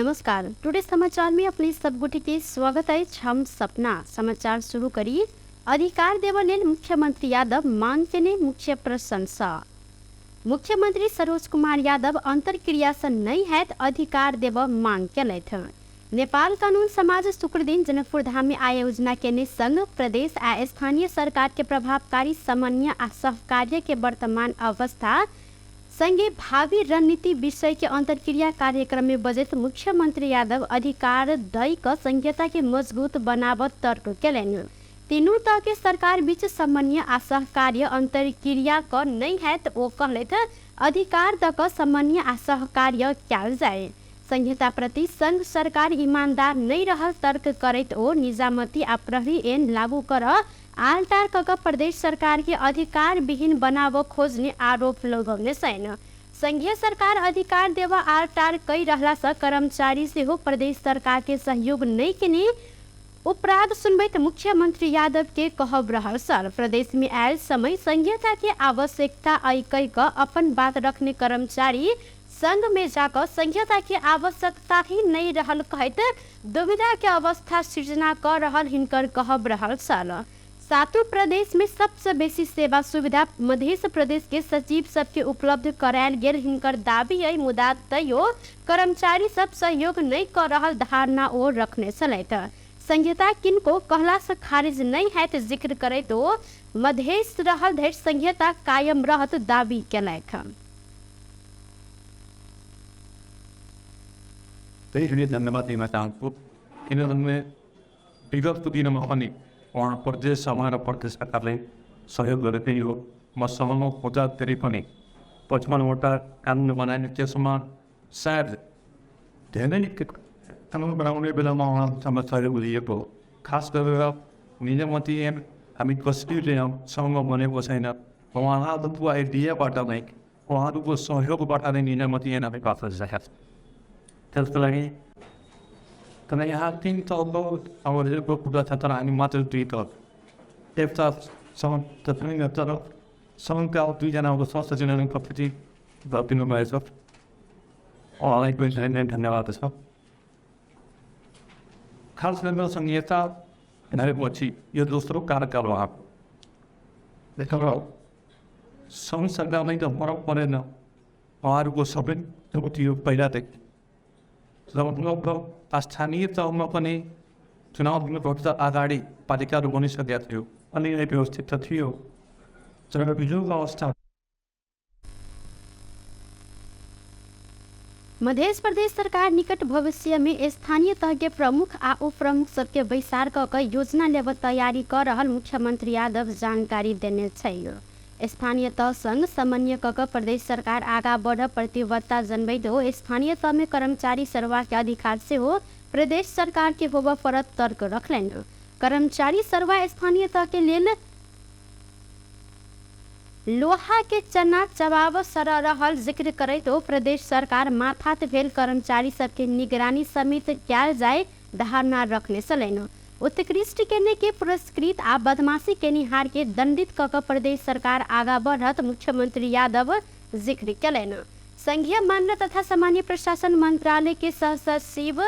नमस्कार, टुडे समाचार में अपने सब गोटे के स्वागत अछि। हम सपना समाचार शुरू करी। अधिकार देबऽ लेल मुख्यमंत्री यादव मांग केने मुख्य प्रशंसा। मुख्यमंत्री सरोज कुमार यादव अंतरक्रिया से नहीं हैत अधिकार देबऽ मांग केलथि। नेपाल कानून समाज शुक्रदिन जनकपुर धाम में आयोजना केने संघ प्रदेश आ स्थानीय सरकार के प्रभावकारी समन्वय आ सहकार्य के वर्तमान अवस्था संगे भावी रणनीति विषय के अंतरक्रिया कार्यक्रम में बजैत मुख्यमंत्री यादव अधिकार दई क संहिता के मजबूत बनाबऽ तर्क केलनि। तीनू तह के सरकार बीच समन्वय आ सहकार्य अंतरक्रिया क नहीं हैत ओ कहलथि, अधिकार द क समन्वय आ सहकार्य कयल जाय। संहिता प्रति संघ सरकार ईमानदार नहीं रहल तर्क करैत ओ निजामती आ प्रहरी ऐन लागू कर आलटार क क प्रदेश सरकार के अधिकार विहीन बनाबऽ खोजने आरोप लगौने छनि। संघीय सरकार अधिकार देबऽ आलटार कई रहला सँ कर्मचारी सेहो प्रदेश सरकार के सहयोग नहीं केने उपराग सुनबैत मुख्यमंत्री यादव के कहब रहल छल। प्रदेश में आयल समय संघीयता के आवश्यकता अइ कहि क अपन बात रखने कर्मचारी संघ में जाकऽ संघीयता के आवश्यकता ही नहीं रहल कहैत दुविधा के अवस्था सृजना क रहल हिनकर कहब रहल छल। सातों प्रदेश में सबसे बेसी सेवा सुविधा मधेश प्रदेश के सचिव सबके उपलब्ध करायल गेल हिनकर दावी अइ, मुदा तैयो कर्मचारी सब सहयोग नहीं क रहल धारणा ओ रखने छलथि। संहिता किनको कहला से खारिज नहीं हैत जिक्र करैत ओ मधेश रहल धरि संहिता कायम रहत दावी केलथि। त्यही धन्यवाद दिन चाहन्छु, किनभने विगतको दिनमा पनि उहाँ प्रदेश सभा र प्रदेश सरकारले सहयोग गरेकै हो। म समूहमा खोज्दाखेरि पनि 55वटा कानुन बनाइने त्यसमा सायद धेरै कानुन बनाउने बेलामा उहाँहरूसँग सहयोग लिएको हो। खास गरेर निजामती ऐन हामी कसरी ल्यायौँ बनेको छैन, उहाँहरूको आइडियाबाट नै, उहाँहरूको सहयोगबाट नै निजामती ऐन हामी पास गरिसकेका छौँ। त्यसको लागि तर यहाँ तिन तहको अब कुरा छ, तर हामी मात्र दुई तह, एउटा तर सङ्घका दुईजनाको सहसचिव कमिटी दिनुभएछ, उहाँलाई पनि धेरै धेरै धन्यवाद छ। खास गरेर संहिता भएपछि यो दोस्रो कार्यकाल उहाँको, सङ्घ सरकारलाई त फरक परेन, उहाँहरूको सबै थियो पहिलादेखि। र स्थानीय तहमा पनि चुनाव दिनुभन्दा अगाडि पालिकाहरू बनिसकेका थियो, अलिअलि व्यवस्थित त थियो, तर बिजोग अवस्था। मध्य प्रदेश सरकार निकट भविष्य में स्थानीय तह के प्रमुख आ उपप्रमुख सबके बैसार क क योजना लेब तैयारी क रहल मुख्यमंत्री यादव जानकारी देने छै। स्थानीय तह संग समन्वय क क प्रदेश सरकार आगा बढ़ प्रतिबद्धता जनबैत हो स्थानीय तह में कर्मचारी सरवा के अधिकार सेहो प्रदेश सरकार के होबऽ पड़त तर्क रखलनि। कर्मचारी सरवा स्थानीय तह के लेल लोहा के चना चबाब सर रहल जिक्र करैत ओ प्रदेश सरकार माथात भेल कर्मचारी सबके निगरानी समेत कयल जाय धारणा रखने छलनि। उत्कृष्ट केने के पुरस्कृत आ बदमाशी केनिहार के दंडित क क प्रदेश सरकार आगा बढ़त मुख्यमंत्री यादव जिक्र केलनि। संघीय मामला तथा सामान्य प्रशासन मंत्रालय के सहसचिव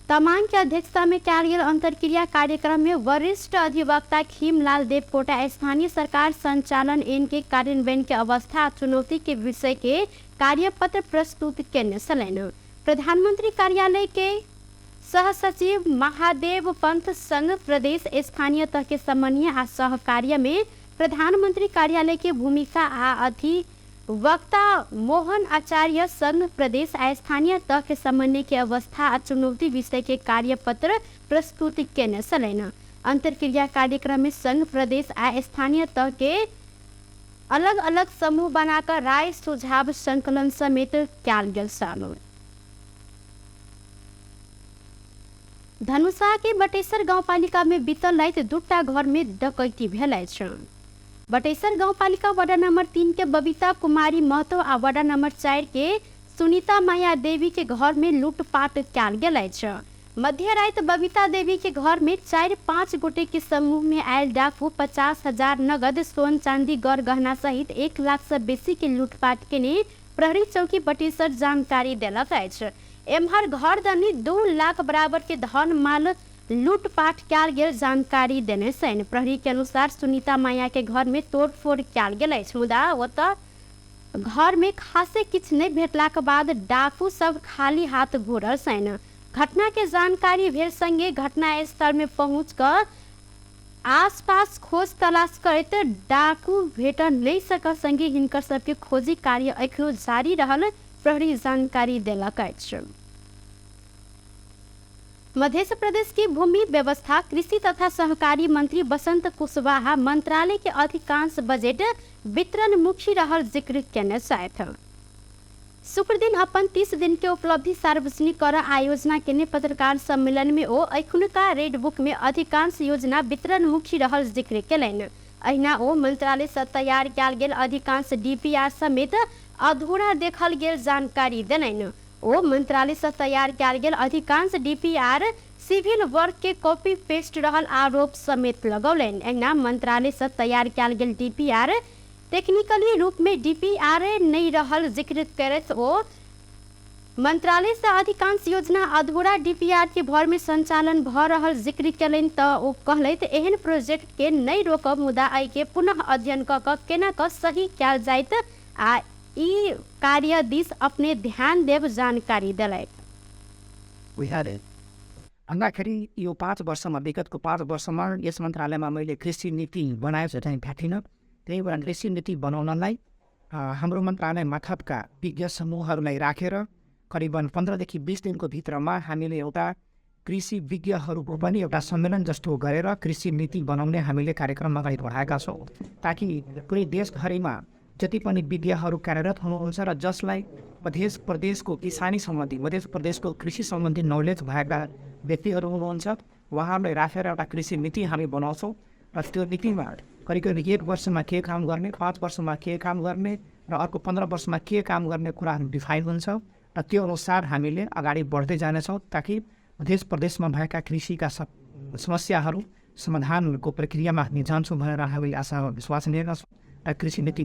तमांग के अध्यक्षता में कयल गेल अंतरक्रिया कार्यक्रम में वरिष्ठ अधिवक्ता खीमलाल देवकोटा स्थानीय सरकार संचालन ऐन के कार्यान्वयन के अवस्था आ चुनौती के विषय के कार्यपत्र प्रस्तुत केने छलनि। प्रधानमंत्री कार्यालय के सहसचिव महादेव पंत संघ प्रदेश स्थानीय तह के समन्वय आ सहकार्य में प्रधानमंत्री कार्यालय के भूमिका आ अधिवक्ता मोहन आचार्य संघ प्रदेश आ स्थानीय तह के समन्वय के अवस्था आ चुनौती विषय के कार्यपत्र प्रस्तुत केने छलनि। अंतरक्रिया कार्यक्रम में संघ प्रदेश आ स्थानीय तह के अलग अलग समूह बनाकर राय सुझाव संकलन समेत कयल गेल छल। धनुषा के बटेसर गाउँपालिका में बीतल राति दूटा घर में डकैती भेल अछि। बटेसर गाउँपालिका वार्ड नंबर 3 के बबीता कुमारी महतो आ वार्ड नंबर 4 के सुनीता माया देवी के घर में लूटपाट कयल गेल अछि। मध्य राति बबीता देवी के घर में 4-5 गोटे के समूह में आयल डाकू 50,000 नगद सोन चांदी गर गहना सहित 1 लाख से बेसी के लूटपाट केने प्रहरी चौकी बटेसर जानकारी देलक अछि। एम्हर घर दनी 2 लाख बराबर के धन माल लूटपाट कयल गेल जानकारी देने छनि। प्रहरी के अनुसार सुनीता माया के घर में तोड़फोड़ कयल गेल अछि, मुदा ओतऽ घर में खासे किछु नहि भेटलाक बाद डाकू सब खाली हाथ घुरल छनि। घटना के जानकारी भेल संगे घटना स्थल में पहुँच कऽ आसपास खोज तलाश करैत डाकू भेटल नहि सकल संगे हिनकर सबके खोजी कार्य एखनो जारी रहल प्रहरी जानकारी देलक अछि। मध्य प्रदेश की भूमि व्यवस्था, कृषि तथा सहकारी मंत्री बसंत कुशवाहा मंत्रालय के अधिकांश बजट वितरणमुखी रहल जिक्र केने छथि। शुक्र दिन अपन 30 दिन के उपलब्धि सार्वजनिक कर आयोजना केने पत्रकार सम्मेलन में ओ एखुनका रेड बुक में अधिकांश योजना वितरणमुखी रहल जिक्र केलनि। अहिना ओ मंत्रालय से तैयार कयल गेल अधिकांश डीपीआर समेत अधूरा देखल गेल जानकारी देलनि। ओ मंत्रालय से तैयार कयल गेल अधिकांश डीपीआर सिविल वर्क के कॉपी पेस्ट रहल आरोप समेत लगौलनि। अहिना मंत्रालय से तैयार कयल गेल डीपीआर टेक्निकली रूप में डीपीआर नहि रहल जिक्र करैत ओ मंत्रालय से अधिकांश योजना अधूरा डीपीआर के भर में संचालन भऽ रहल जिक्र केलनि, तऽ ओ कहलथि एहन प्रोजेक्ट के नहि रोकब, मुदा एहि के पुनः अध्ययन कऽ कऽ केना कऽ सही कयल जाइत आ ई कार्य दिस अपने ध्यान देब जानकारी देलथि। We had it. भन्दाखेरि यो 5 वर्षमा, विगतको 5 वर्षमा यस मन्त्रालयमा मैले कृषि नीति बनाएको चाहिँ भ्याटिनँ। त्यही भएर कृषि नीति बनाउनलाई हाम्रो मन्त्रालय मार्फतका विज्ञ समूहहरूलाई राखेर करिबन 15देखि 20 दिनको भित्रमा हामीले एउटा कृषि विज्ञहरूको पनि एउटा सम्मेलन जस्तो गरेर कृषि नीति बनाउने हामीले कार्यक्रम अगाडि बढाएका छौँ, ताकि पुरै देशभरिमा जति पनि विज्ञहरू कार्यरत हुनुहुन्छ र जसलाई मध्य प्रदेशको किसानी सम्बन्धी, मध्य प्रदेशको कृषि सम्बन्धी नलेज भएका व्यक्तिहरू हुनुहुन्छ, उहाँहरूलाई राखेर एउटा कृषि नीति हामी बनाउँछौँ र त्यो नीतिमा करिब करिब एक वर्षमा के काम गर्ने, 5 वर्षमा के काम गर्ने र अर्को 15 वर्षमा के काम गर्ने कुराहरू डिफाइन हुन्छ र त्यो अनुसार हामीले अगाडि बढ्दै जानेछौँ, ताकि मध्य प्रदेशमा भएका कृषिका सब समस्याहरू समाधानको प्रक्रियामा हामी जान्छौँ भनेर हामीले आशा विश्वास लिएका छौँ र कृषि नीति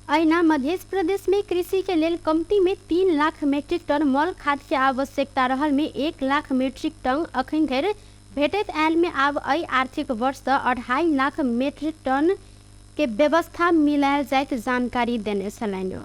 अहिना मध्य प्रदेश में कृषि के लेल कमती में 3 लाख मेट्रिक टन मल खाद के आवश्यकता रहल में 1 लाख मेट्रिक टन अखन धरि भेटैत आयल में आब एहि आर्थिक वर्ष 2.5 लाख मेट्रिक टन के व्यवस्था मिलायल जाइत जानकारी देने छलनि।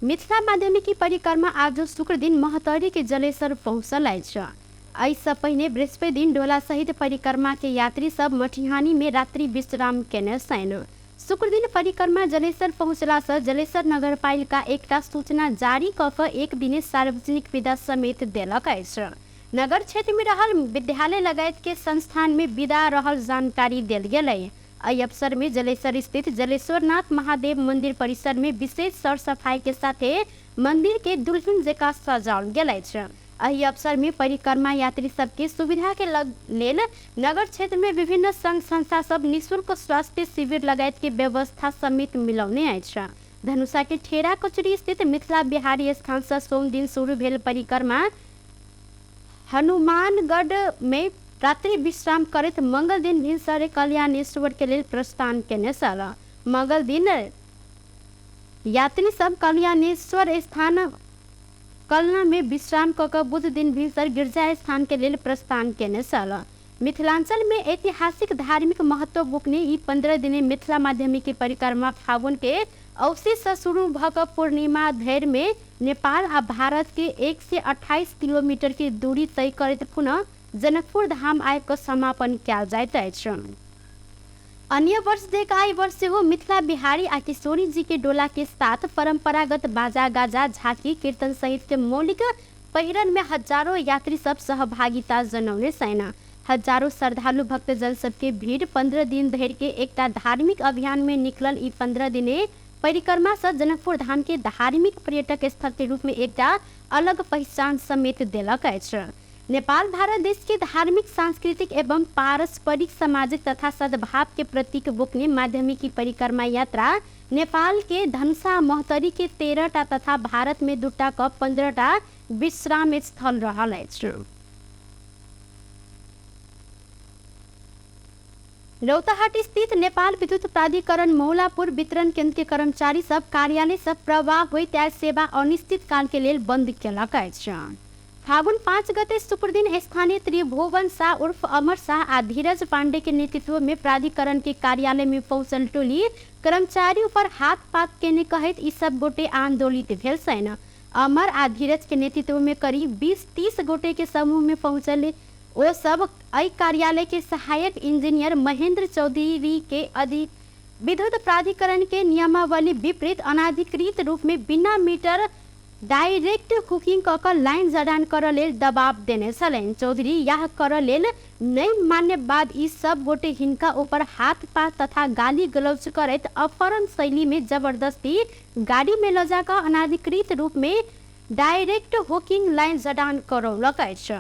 मिथिला माध्यमिकी परिक्रमा आज शुक्र दिन महोत्तरी के जलेसर पहुँचल अछि। एहिसँ पहिने बृहस्पति दिन डोला सहित परिक्रमा के यात्री सब मटिहानी में रात्रि विश्राम केने छनि। शुक्र दिन परिक्रमा जलेसर पहुँचलासँ जलेसर नगरपालिका एकटा सूचना जारी कऽ कऽ एक दिने सार्वजनिक विदा समेत देलक अछि। नगर क्षेत्र में रहल विद्यालय लगायत के संस्थान में विदा रहल जानकारी देल गेलै। एहि अवसर में जलेसर स्थित जलेश्वरनाथ महादेव मंदिर परिसर में विशेष सर सफाई के साथे मंदिर के दुल्हन जकाँ सजाओल गेल अछि। एहि अवसर में परिक्रमा यात्री सबके सुविधा के लेल नगर क्षेत्र में विभिन्न संघ संस्था सब निःशुल्क स्वास्थ्य शिविर लगायत के व्यवस्था समेत मिलौने अछि। धनुषा के ठेरा कचुरी स्थित मिथिला बिहारी स्थान से सोम दिन शुरू भेल परिक्रमा हनुमानगढ़ में रात्रि विश्राम करैत मंगल दिन भिनसरे कल्याणेश्वर के लेल प्रस्थान केने छल। मंगल दिन यात्री सब कल्याणेश्वर स्थान कलना में विश्राम कऽ कऽ बुध दिन भिनसर गिरजा स्थान के लेल प्रस्थान केने छल। मिथिलांचल में ऐतिहासिक धार्मिक महत्व बोकने ई 15 दिने मिथिला माध्यमिक परिक्रमा फागुन के औसी से शुरू भऽ कऽ पूर्णिमा धरि में नेपाल आ भारत के 128 किलोमीटर के दूरी तय करैत पुनः जनकपुर धाम आबि कऽ समापन कयल जाइत अछि। अन्य वर्ष देख आइ वर्ष सेहो मिथिला बिहारी आ किशोरी जी के डोला के साथ परंपरागत बाजा गाजा, झांकी, कीर्तन सहित के मौलिक पहिरन में हजारों यात्री सब सहभागिता जनौने छनि। हजारों श्रद्धालु भक्तजन सबके भीड़ 15 दिन धरि के एकटा धार्मिक अभियान में निकलल ई 15 दिने परिक्रमा से जनकपुर धाम के धार्मिक पर्यटक स्थल के रूप में एकटा अलग पहिचान समेत देलक अछि। नेपाल भारत देश के धार्मिक, सांस्कृतिक एवं पारस्परिक सामाजिक तथा सद्भाव के प्रतीक बोक्ने माध्यमिकी परिक्रमा यात्रा नेपाल के धनुषा महोत्तरी के 13टा तथा भारत में दूटा क 15टा विश्राम स्थल रहल अछि। रौतहट स्थित नेपाल विद्युत प्राधिकरण मौलापुर वितरण केंद्र के कर्मचारी सब कार्यालय सब प्रवाह होइत आयल सेवा अनिश्चित काल के लेल बंद केलक अछि। फागुन 5 गते शुक्रदिन स्थानीय त्रिभुवन शाह उर्फ अमर शाह आ धीरज पांडे के नेतृत्व में प्राधिकरण के कार्यालय में पहुंचल टोली कर्मचारी ऊपर हाथ पात केने कहैत ई सब गोटे आंदोलित भेल छनि। अमर आ धीरज के नेतृत्व में करीब 20-30 गोटे के समूह में पहुंचल ओ सब एहि कार्यालय के सहायक इंजीनियर महेंद्र चौधरी के अधि विद्युत प्राधिकरण के नियमावली विपरीत अनाधिकृत रूप में बिना मीटर डायरेक्ट हुकिंग कऽ कऽ लाइन जडान करऽ लेल दबाव देने छलनि। चौधरी यह करऽ लेल नहि मान्य बाद ई सब गोटे हिनका ऊपर हाथ पात तथा गाली गलौज करैत अपहरण शैली में जबरदस्ती गाड़ी में लऽ जाकऽ अनाधिकृत रूप में डायरेक्ट हुकिंग लाइन जडान करौलक अछि।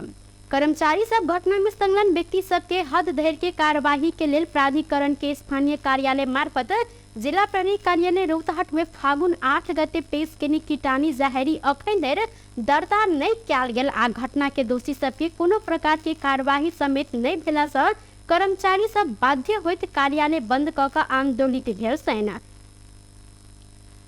कर्मचारी सब घटना में संलग्न व्यक्ति सबके हद धरि के कार्यवाही के लेल प्राधिकरण के स्थानीय कार्यालय मार्फत जिला प्रहरी कार्यालय रौतहट में फागुन 8 गते पेश केने किटानी जाहेरी अखन धरि दर्ता नहि कयल गेल आ घटना के दोषी सबके कोनो प्रकार के कार्यवाही समेत नहि भेला सँ कर्मचारी सब बाध्य होइत कार्यालय बंद कऽ कऽ आंदोलित भेल छनि।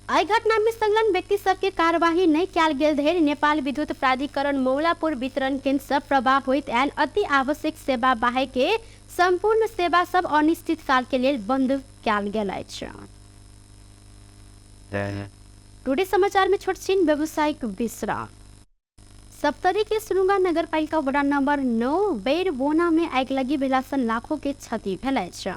एहि घटना में संलग्न व्यक्ति सबके कार्यवाही नहि कयल गेल धरि नेपाल विद्युत प्राधिकरण मौलापुर वितरण केंद्र सँ प्रवाह होइत आयल अति आवश्यक सेवा बाहेक के संपूर्ण सेवा सब अनिश्चित काल के लेल बंद कयल गेल अछि। टुडे समाचार में छोट छिन व्यावसायिक विश्राम। सप्तरी के सुरुंगा नगरपालिका वडा नंबर 9 बैरबोना में आगिलगी भेला सँ लाखों के क्षति भेल अछि।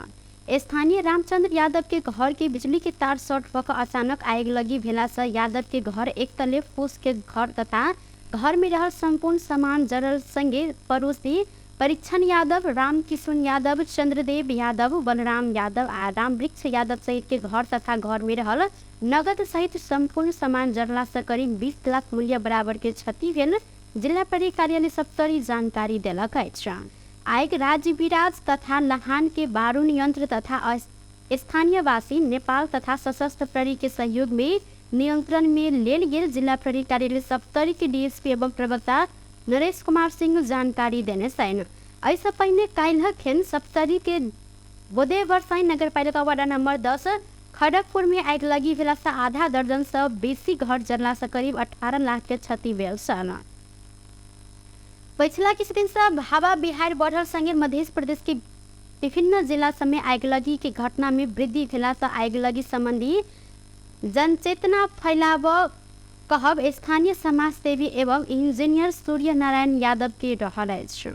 स्थानीय रामचंद्र यादव के घर के बिजली के तार शॉर्ट भऽ कऽ अचानक आगिलगी भेला सँ यादव के घर एक तले फूस के घर तथा घर में रहल संपूर्ण सामान जरल संगे पड़ोसी परीक्षण यादव, रामकिशुन यादव, चंद्रदेव यादव, बलराम यादव आ रामवृक्ष यादव सहित के घर तथा घर में रहल नगद सहित संपूर्ण सामान जरला सँ करीब 20 लाख मूल्य बराबर के क्षति भेल जिला प्रहरी कार्यालय सप्तरी जानकारी देलक अछि। आइग राजविराज तथा लहान के बारुण यंत्र तथा स्थानीयवासी नेपाल तथा सशस्त्र प्रहरी के सहयोग में नियंत्रण में लेल गेल जिला प्रहरी कार्यालय सप्तरी के डीएसपी एवं प्रवक्ता नरेश कुमार सिंह जानकारी देने छनि। एहिसँ पहिने काल्हि खेन सप्तरी के बोधे वर्षाई नगरपालिका वार्ड नंबर 10 खड़गपुर में आगिलगी भेला सँ आधा दर्जन सँ बेसी घर जरला सँ करीब 18 लाख के क्षति भेल छल। पछिला किछु दिन सँ हवा बिहार बढ़ल संगे मध्य प्रदेश के विभिन्न जिला सब में आगिलगी के घटना में वृद्धि भेला सँ आगिलगी संबंधी जनचेतना फैलाव कहब स्थानीय समाजसेवी एवं इंजीनियर सूर्य नारायण यादव के रहल अछि।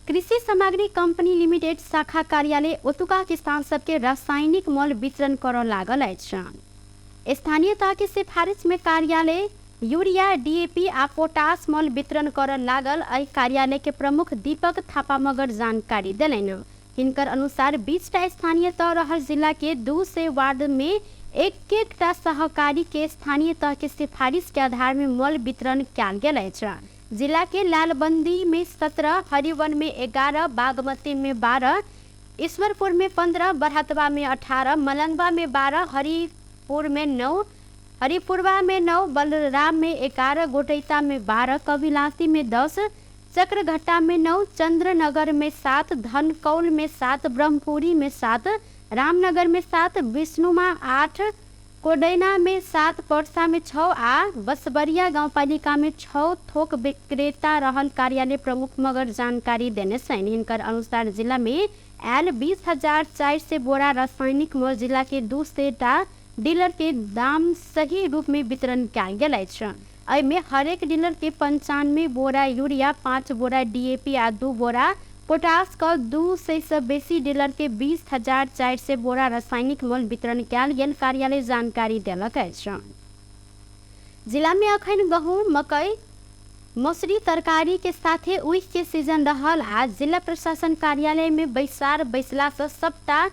कृषि सामग्री कंपनी लिमिटेड शाखा कार्यालय ओतुका किसान सबके रासायनिक मल वितरण करऽ लागल अछि। स्थानीय तह के सिफारिश में कार्यालय यूरिया, डीएपी आ पोटास मल वितरण करऽ लागल। एहि कार्यालय के प्रमुख दीपक थापा मगर जानकारी देलनि। हिनकर अनुसार 20टा स्थानीय तह रहल जिला के 200 वार्ड में एक एकटा सहकारी के स्थानीय तह के सिफारिश के आधार में मल वितरण कयल गेल अछि। जिला के लालबंदी में 17, हरिवन में 11, बागमती में 12, ईश्वरपुर में 15, बरहतवा में 18, मलंगवा में 12, हरिपुर में 9, हरिपुरवा में 9, बलराम में 11, गोटैता में 12, कविलासी में 10, चक्रघट्टा में 9, चंद्रनगर में 7, धनकौल में 7, ब्रह्मपुरी में 7, रामनगर में 7, विष्णुमा 8, कोडैना में 7, परसा में 6 आ बसबरिया गाउँपालिका में 6 थोक विक्रेता रहल कार्यालय प्रमुख मगर जानकारी देने छनि। हिनकर अनुसार जिला में आयल 20,400 बोरा रासायनिक मल जिला के 200टा डीलर के दाम सही रूप में वितरण कयल गेल अछि। एहिमे हरेक डीलर के 95 बोरा यूरिया, 5 बोरा डीएपी आ 2 बोरा पोटास क 200 सँ बेसी डीलर के 20,400 बोरा रासायनिक मल वितरण कयल गेल कार्यालय जानकारी देलक अछि। जिला में अखन गहूँ, मकई, मसुरी, तरकारी के साथे ऊख के सीजन रहल आ जिला प्रशासन कार्यालय में बैसार बैसला सँ सबटा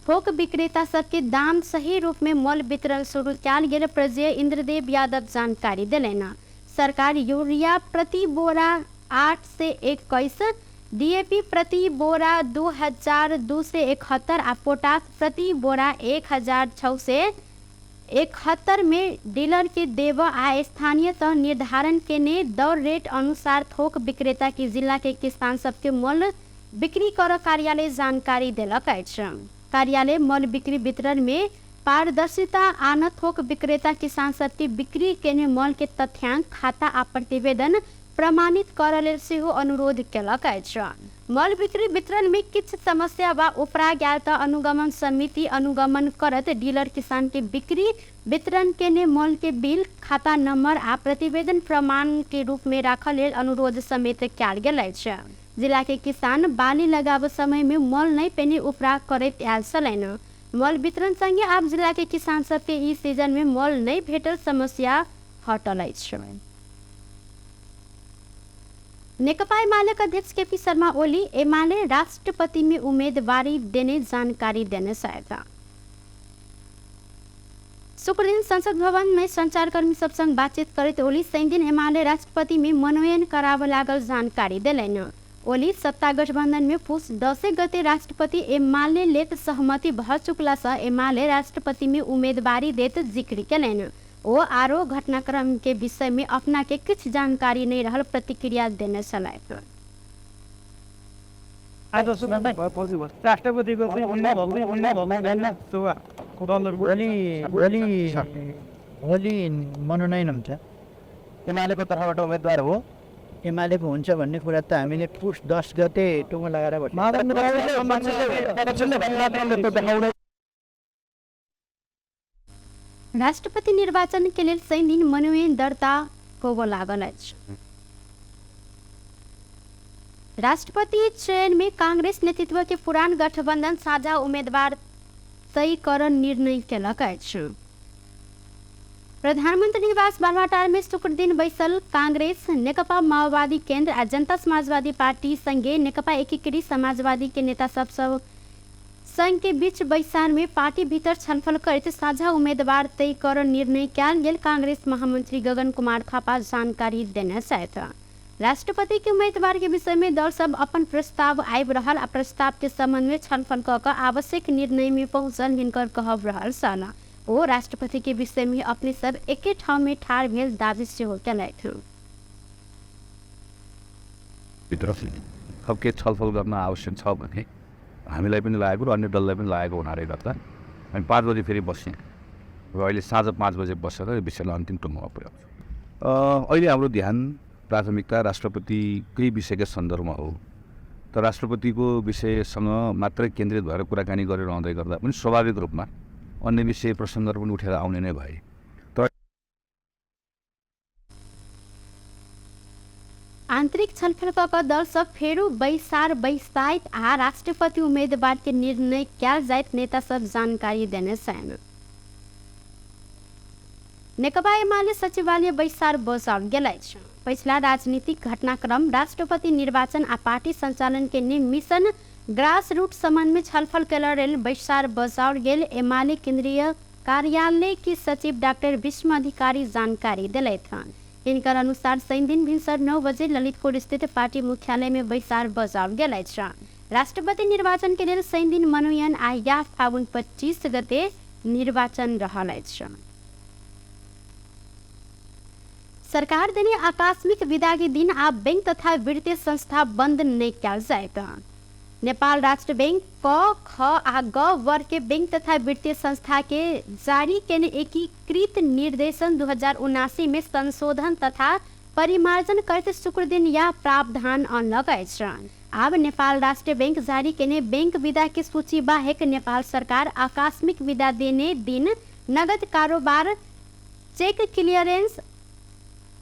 थोक विक्रेता सबके दाम सही रूप में मल वितरण शुरू कयल गेल प्रजय इंद्रदेव यादव जानकारी देलनि। सरकार यूरिया प्रति बोरा 821, डीएपी प्रति बोरा 2,271 आ पोटास प्रति बोरा 1,671 में डीलर के देव आ स्थानीय तह निर्धारण केने दर रेट अनुसार थोक विक्रेता के जिला के किसान सबके मल बिक्री कर कार्यालय जानकारी देलक अछि। कार्यालय मल बिक्री वितरण में पारदर्शिता आन थोक विक्रेता किसान सबके बिक्री केने मल के तथ्यांक खाता आ प्रतिवेदन प्रमाणित कर लेल सेहो अनुरोध केलक अछि। मल बिक्री वितरण में किछु समस्या वा उपरा गेल त अनुगमन समिति अनुगमन करत डीलर किसान के बिक्री वितरण केने मल के बिल खाता नंबर आ प्रतिवेदन प्रमाण के रूप में राखल लेल अनुरोध समेत कयल गेल अछि। जिला के किसान बाली लगाव समय में मल नहीं पेनी उपरा करैत आयल छलनि। मल वितरण संगे आब जिला के किसान सबके ई सीजन में मल नहीं भेटल समस्या हटल अछि। नेकपा एमाले अध्यक्ष केपी शर्मा ओली एमाले राष्ट्रपति में उम्मीदवारी देने जानकारी देने सहायता। शुक्रदिन संसद भवन में संचारकर्मी सब संग बातचीत करैत ओली शनिदिन एमाले राष्ट्रपति में मनोनयन कराबऽ लागल जानकारी देलनि। ओली सत्ता गठबंधन में पुस 10 गते राष्ट्रपति एमाले लेत सहमति भ चुकला से एमाले राष्ट्रपति में उम्मीदवारी देत जिक्र केलनि। ओ आरो घटनाक्रम के विषय में अपना के किछु जानकारी नहीं रहल प्रतिक्रिया देने छलथि। भोलि मनोनयन हुन्छ, एमालेको तर्फबाट उम्मेदवार हो, एमालेको हुन्छ भन्ने कुरा त हामीले पुस 10 गते टुङ्गो लगाएर राष्ट्रपति निर्वाचन के लेल शनिदिन मनोनयन दर्ता होबऽ लागल अछि। राष्ट्रपति चयन में कांग्रेस नेतृत्व के पुरान गठबंधन साझा उम्मीदवार तय कर निर्णय केलक अछि। प्रधानमंत्री निवास बालुवाटार में शुक्रदिन बैसल कांग्रेस नेकपा माओवादी केंद्र आ जनता समाजवादी पार्टी संगे नेकपा एकीकृत समाजवादी के नेता सब सब संघ के बीच बैसार में पार्टी भीतर छलफल करैत साझा उम्मीदवार तय कर निर्णय कयल गेल कांग्रेस महामंत्री गगन कुमार थापा जानकारी देने छथि। राष्ट्रपति के उम्मीदवार के विषय में दल सब अपन प्रस्ताव आबि रहल आ प्रस्ताव के संबंध में छलफल कऽ कऽ आवश्यक निर्णय में पहुँचल हिनकर कहब रहल छल। ओ राष्ट्रपति के विषय में अपने सब एके ठाउँ में ठाढ़ भेल दावी सेहो केलथि। भित्र सबके छलफल गर्न आवश्यक छ भने हामीलाई पनि लागेको र अन्य दललाई पनि लागेको हुनाले गर्दा हामी 5 बजे फेरि बस्यौँ र अहिले साँझ 5 बजे बसेर यो विषयलाई अन्तिम टुङ्गोमा पुर्याउँछौँ। अहिले हाम्रो ध्यान प्राथमिकता राष्ट्रपतिकै विषयकै सन्दर्भमा हो, तर राष्ट्रपतिको विषयसँग मात्रै केन्द्रित भएर कुराकानी गरिरहँदै गर्दा पनि स्वाभाविक रूपमा अन्य विषय प्रसङ्गहरू पनि उठेर आउने नै भए। तर आंतरिक छलफल कऽ दल सब फेरू बैसार बैसाइत आ राष्ट्रपति उम्मीदवार के निर्णय कयल जाइत नेता सब जानकारी देने छनि। नेकपा एमाले सचिवालय बैसार बसाओल गेल अछि। पछिला राजनीतिक घटनाक्रम राष्ट्रपति निर्वाचन आ पार्टी संचालन के मिशन ग्रास रूट संबंध में छलफल लेल बैसार बसाओल गेल एमाले केंद्रीय कार्यालय के सचिव डॉक्टर विष्णु अधिकारी जानकारी देलथि हन। हिनकर अनुसार शनिदिन भिनसर 9 बजे ललितपुर स्थित पार्टी मुख्यालय में बैसार बजाओल गेल अछि। राष्ट्रपति निर्वाचन के लेल शनिदिन मनोनयन आ या फागुन 25 गते निर्वाचन रहल अछि। सरकार देने आकस्मिक विदा के दिन आ बैंक तथा वित्तीय संस्था बंद नहीं कयल जायत। नेपाल राष्ट्र बैंक क ख आ ग वर्ग के बैंक तथा वित्तीय संस्था के जारी केने एकीकृत निर्देशन 2079 में संशोधन तथा परिमार्जन करते शुक्रदिन यह प्रावधान अनलक अछि। आब नेपाल राष्ट्र बैंक जारी केने बैंक विदा के सूची बाहेक नेपाल सरकार आकस्मिक विदा देने दिन नगद कारोबार, चेक क्लियरेंस,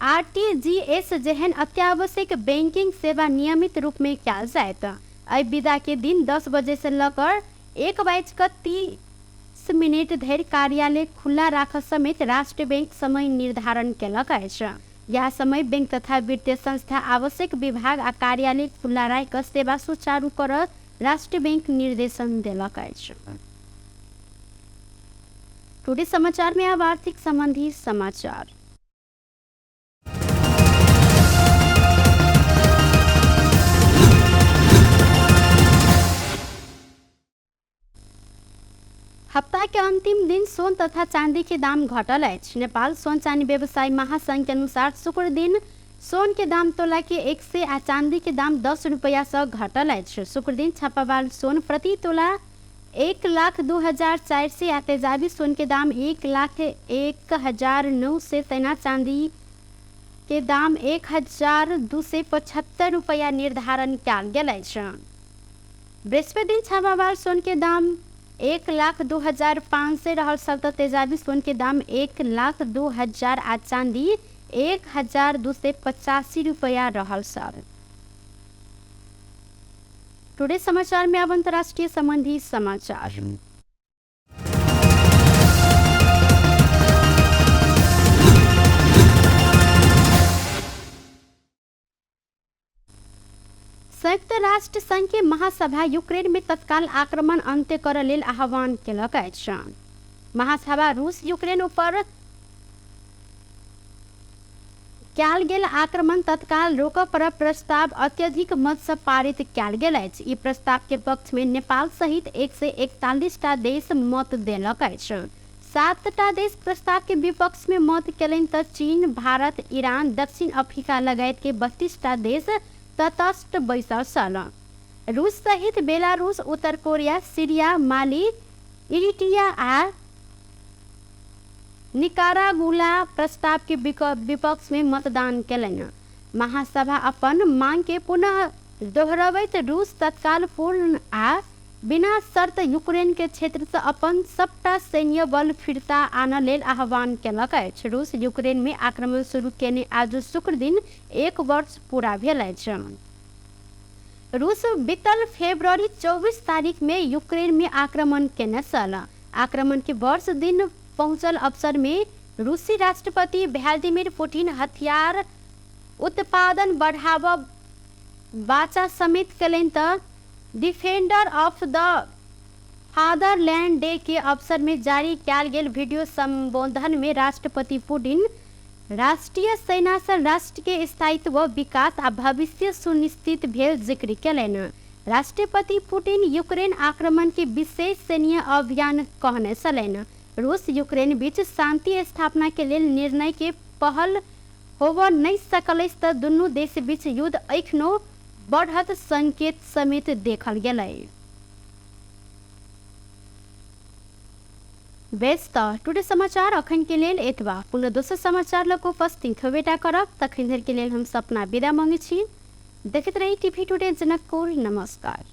आरटीजीएस जेहन अत्यावश्यक बैंकिंग सेवा नियमित रूप में कयल जायत। एहि विदा के दिन 10 बजे से लकर 1:30 धरि कार्यालय खुला राख समेत राष्ट्र बैंक समय निर्धारण केलक अछि। यह समय बैंक तथा वित्तीय संस्था आवश्यक विभाग आ कार्यालय खुला राखि सेवा सुचारू कर राष्ट्र बैंक निर्देशन देलक अछि। टुडे समाचार में अब आर्थिक संबंधी समाचार। हप्ता के अंतिम दिन सोन तथा चांदी के दाम घटल अछि। नेपाल सोन चांदी व्यवसायी महासंघ के अनुसार शुक्र दिन सोन के दाम तोला के 100 आ चांदी के दाम 10 रुपैया से घटल अछि। शुक्र दिन छापावाल सोन प्रति तोला 1,02,400 आ तेजाबी सोन के दाम 1,01,900 तैना चांदी के दाम 1,275 रुपैया निर्धारण कयल गेल अछि। बृहस्पति दिन छापावाल सोन के दाम 1,02,500 रहल छल तऽ तेजाबी सोन के दाम 1,02,000 आ चांदी 1,285 रुपैया रहल छल। टुडे समाचार में अब अंतर्राष्ट्रीय संबंधी समाचार। संयुक्त राष्ट्र संघ के महासभा यूक्रेन में तत्काल आक्रमण अंत्य करऽ लेल आह्वान केलक अछि। महासभा रूस यूक्रेन ऊपर कयल गेल आक्रमण तत्काल रोकऽ पर प्रस्ताव अत्यधिक मत से पारित कयल गेल अछि। ई प्रस्ताव के पक्ष में नेपाल सहित 141 टा देश मत देलक अछि। 7टा देश प्रस्ताव के विपक्ष में मत केलनि तऽ चीन, भारत, ईरान, दक्षिण अफ्रीका लगायत के 32 टा देश तटस्थ बैसल छल। रूस सहित बेलारूस, उत्तर कोरिया, सीरिया, माली, इरिट्रिया आ निकारागुआ प्रस्ताव के विपक्ष में मतदान केलनि। महासभा अपन मांग के पुनः दोहरबैत रूस तत्काल पूर्ण आ बिना शर्त यूक्रेन के क्षेत्र से अपन सबटा सैन्य बल फिर्ता आनऽ लेल आह्वान केलक अछि। रूस यूक्रेन में आक्रमण शुरू केने आज शुक्र दिन 1 वर्ष पूरा भेल अछि। रूस बीतल फरवरी 24 तारीख में यूक्रेन में आक्रमण केने छल। आक्रमण के वर्ष दिन पहुंचल अवसर में रूसी राष्ट्रपति व्लादिमीर पुतिन हथियार उत्पादन बढ़ावा वाचा समेत केलनि तऽ defender of the fatherland day के अवसर में जारी कयल गेल वीडियो संबोधन में राष्ट्रपति पुतिन राष्ट्रीय सेना से राष्ट्र के स्थायित्व, विकास आ भविष्य सुनिश्चित भेल जिक्र केलनि। राष्ट्रपति पुतिन यूक्रेन आक्रमण के विशेष सैन्य अभियान कहने छलनि। रूस यूक्रेन बीच शांति स्थापना के लेल निर्णय के पहल होबऽ नहि सकल अछि तऽ दुनू देश बीच युद्ध एखनो बढ़त संकेत समेत देखल गेलै। बेस तऽ टुडे समाचार अखन के लेल एतबा। पुनः दोसर समाचार लग उपस्थित होबेटा करब। तखन धरि के लेल हम सपना विदा मांगै छी। देखैत रही टीवी टुडे जनकपुर। नमस्कार।